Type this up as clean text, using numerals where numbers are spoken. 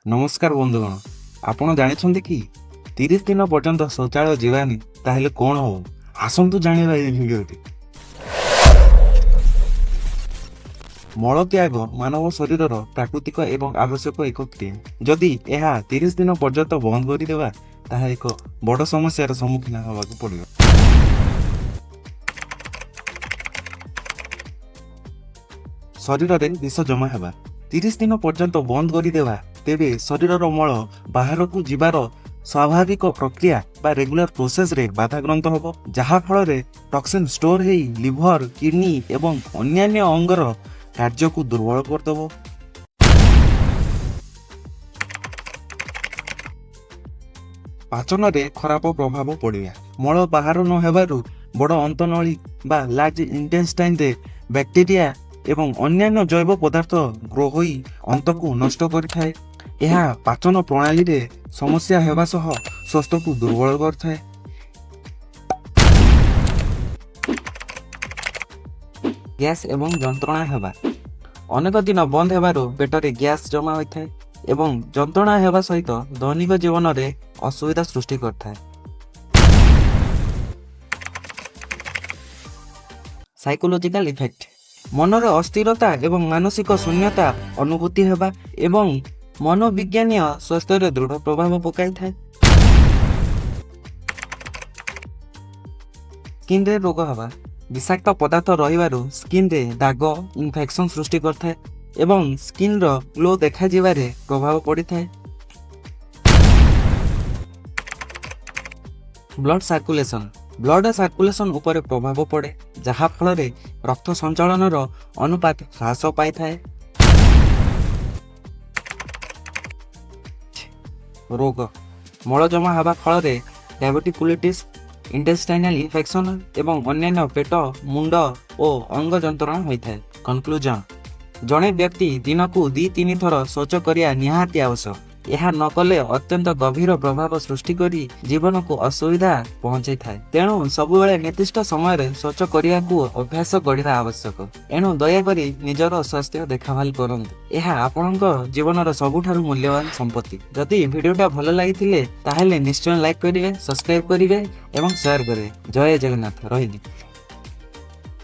ନମସ୍କାର ବନ୍ଧୁଗଣ, ଆପଣ ଜାଣିଛନ୍ତି କି 30 ଦିନ ପର୍ଯ୍ୟନ୍ତ ଶୌଚାଳୟ ଯିବାନି ତାହେଲେ କ'ଣ ହବ? ଆସନ୍ତୁ ଜାଣିବା ଏହି ଭିଡ଼ିଓଟି। ମଳତ୍ୟାଗ ମାନବ ଶରୀରର ପ୍ରାକୃତିକ ଏବଂ ଆବଶ୍ୟକ ଏକ କ୍ରିୟା। ଯଦି ଏହା 30 ଦିନ ପର୍ଯ୍ୟନ୍ତ ବନ୍ଦ କରିଦେବା, ତାହା ଏକ ବଡ଼ ସମସ୍ୟାର ସମ୍ମୁଖୀନ ହେବାକୁ ପଡ଼ିବ। ଶରୀରରେ ବିଷ ଜମା ହେବା। 30 ଦିନ ପର୍ଯ୍ୟନ୍ତ ବନ୍ଦ କରିଦେବା, ତେବେ ଶରୀରର ମଳ ବାହାରକୁ ଯିବାର ସ୍ୱାଭାବିକ ପ୍ରକ୍ରିୟା ବା ରେଗୁଲାର ପ୍ରୋସେସରେ ବାଧାଗ୍ରସ୍ତ ହେବ, ଯାହାଫଳରେ ଟକ୍ସିନ୍ ଷ୍ଟୋର ହେଇ ଲିଭର, କିଡନୀ ଏବଂ ଅନ୍ୟାନ୍ୟ ଅଙ୍ଗର କାର୍ଯ୍ୟକୁ ଦୁର୍ବଳ କରିଦେବ। ପାଚନରେ ଖରାପ ପ୍ରଭାବ ପଡ଼ିବା। ମଳ ବାହାର ନ ହେବାରୁ ବଡ଼ ଅନ୍ତନଳୀ ବା ଲାର୍ଜ ଇଣ୍ଟେଷ୍ଟାଇନରେ ବ୍ୟାକ୍ଟେରିଆ ଏବଂ ଅନ୍ୟାନ୍ୟ ଜୈବ ପଦାର୍ଥ ଗ୍ରୋ ହୋଇ ଅନ୍ତକୁ ନଷ୍ଟ କରିଥାଏ। ଏହା ପାଚନ ପ୍ରଣାଳୀରେ ସମସ୍ୟା ହେବା ସହ ସ୍ୱାସ୍ଥ୍ୟକୁ ଦୁର୍ବଳ କରିଥାଏ। ଗ୍ୟାସ୍ ଏବଂ ଯନ୍ତ୍ରଣା ହେବା। ଅନେକ ଦିନ ବନ୍ଦ ହେବାରୁ ପେଟରେ ଗ୍ୟାସ୍ ଜମା ହୋଇଥାଏ ଏବଂ ଯନ୍ତ୍ରଣା ହେବା ସହିତ ଦୈନିକ ଜୀବନରେ ଅସୁବିଧା ସୃଷ୍ଟି କରିଥାଏ। Psychological effect. ମନରେ ଅସ୍ଥିରତା ଏବଂ ମାନସିକ ଶୂନ୍ୟତା ଅନୁଭୂତି ହେବା ଏବଂ ମନୋବିଜ୍ଞାନୀୟ ସ୍ୱାସ୍ଥ୍ୟରେ ଦୃଢ଼ ପ୍ରଭାବ ପକାଇଥାଏ। ସ୍କିନ୍ରେ ରୋଗ ହେବା। ବିଷାକ୍ତ ପଦାର୍ଥ ରହିବାରୁ ସ୍କିନ୍ରେ ଦାଗ, ଇନଫେକ୍ସନ୍ ସୃଷ୍ଟି କରିଥାଏ ଏବଂ ସ୍କିନ୍ର ଗ୍ଲୋ ଦେଖାଯିବାରେ ପ୍ରଭାବ ପଡ଼ିଥାଏ। Blood circulation. ବ୍ଲଡ୍ ସାର୍କୁଲେସନ୍ ଉପରେ ପ୍ରଭାବ ପଡ଼େ, ଯାହାଫଳରେ ରକ୍ତ ସଞ୍ଚାଳନର ଅନୁପାତ ହ୍ରାସ ପାଇଥାଏ। ରୋଗ। ମଳ ଜମା ହେବା ଫଳରେ ଡାଇଭର୍ଟିକୁଲିଟିସ୍, ଇଣ୍ଟେଷ୍ଟାଇନାଲ ଇନଫେକ୍ସନ୍ ଏବଂ ଅନ୍ୟାନ୍ୟ ପେଟ, ମୁଣ୍ଡ ଓ ଅଙ୍ଗ ଯନ୍ତ୍ରଣା ହୋଇଥାଏ। କନକ୍ଲୁଜନ: ଜଣେ ବ୍ୟକ୍ତି ଦିନକୁ 2-3 ଥର ଶୌଚ କରିବା ନିହାତି ଆବଶ୍ୟକ। ଏହା ନ କଲେ ଅତ୍ୟନ୍ତ ଗଭୀର ପ୍ରଭାବ ସୃଷ୍ଟି କରି ଜୀବନକୁ ଅସୁବିଧା ପହଞ୍ଚାଇଥାଏ। ତେଣୁ ସବୁବେଳେ ନିର୍ଦ୍ଦିଷ୍ଟ ସମୟରେ ଶୌଚ କରିବାକୁ ଅଭ୍ୟାସ ଗଢ଼ିବା ଆବଶ୍ୟକ। ଏଣୁ ଦୟାକରି ନିଜର ସ୍ୱାସ୍ଥ୍ୟ ଦେଖାଭାଲ କରନ୍ତୁ। ଏହା ଆପଣଙ୍କ ଜୀବନର ସବୁଠାରୁ ମୂଲ୍ୟବାନ ସମ୍ପତ୍ତି। ଯଦି ଭିଡ଼ିଓଟା ଭଲ ଲାଗିଥିଲେ, ତାହେଲେ ନିଶ୍ଚୟ ଲାଇକ୍ କରିବେ, ସବସ୍କ୍ରାଇବ କରିବେ ଏବଂ ସେୟାର କରିବେ। ଜୟ ଜଗନ୍ନାଥ। ରହିଲି।